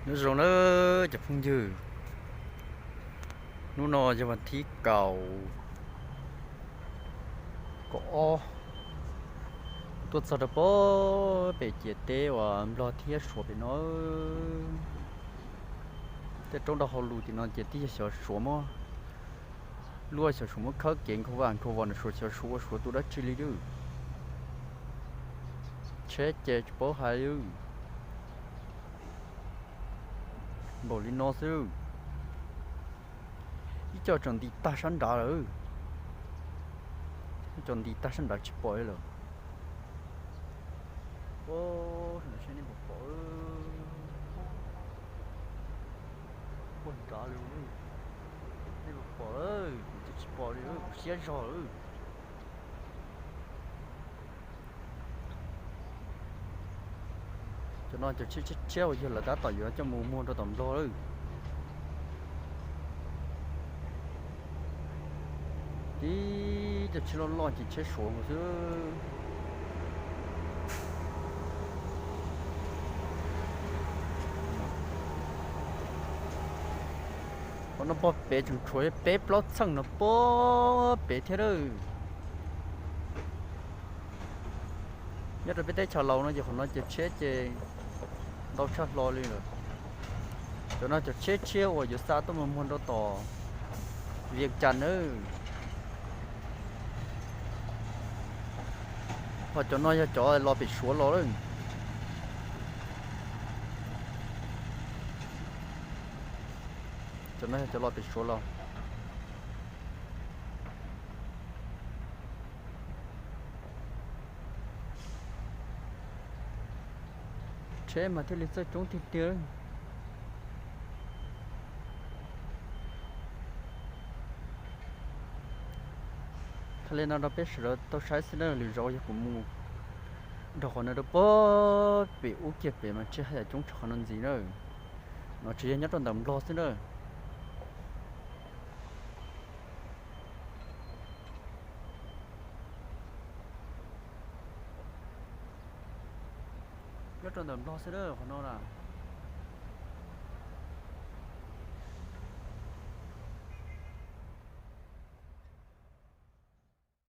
Nyob zoo nawb cov phooj ywg, hnub no yog vas thib kaum, kaum ob, tuaj txog rau pem ciam teb uas Nplog thiab Suav pem no. Tej roob rau hauv lus tim no ces twb yog xyov Suav muab luaj, xyov Suav muab khawb kev nkhaus vaj nkhaus vos no, xyov Suav ua Suav tus dab tsi li lawm. Tsheb ces tsis paub hais li, npaum li no xwb. Ib co tseem nti tag sab nrad lawm, ib co nti tag sab nrad tsis pom li lawm. Ua, nej puas pom, puag nrad li, nej puas pom lawm, kuv ces tsis pom li, kuv siab zog lawm. Cov no cov tsheb tshiab tshiab uas yog lawv tab tom yuav coj mus muag rau tom Nplog lawm. Tib cov tsheb loj loj ces tsheb Suav nkaus xwb. Qhov no puag pem tseem tshuav peb plaub txheej no puag pem thiab lawm. Nyob rau peb teb chaws Laus no ces qhov no ces tsheb ces ntau tshaj hlo li lawm. Cov no cov tsheb tshiab uas yuav xa tuaj mus muag rau tom Vias Cas nawb. Ho cov no yog cov los pem Suav los lawm. Cov no yog cov los pem Suav los. Tsheb mas thiaj li txawj coob tiag tiag. Thaij li no rau peb sawv daws tau saib xwb na, lwm zaus yog kuv mus dhau qhov no rau puag pem ub kiag pem mas tsheb haj yam coob tshaj qhov no ntxiv na. No tsis yog nyob rau ntawm Nplog xwb na. Nyob rau ntawm Nplog xwb na qhov no na.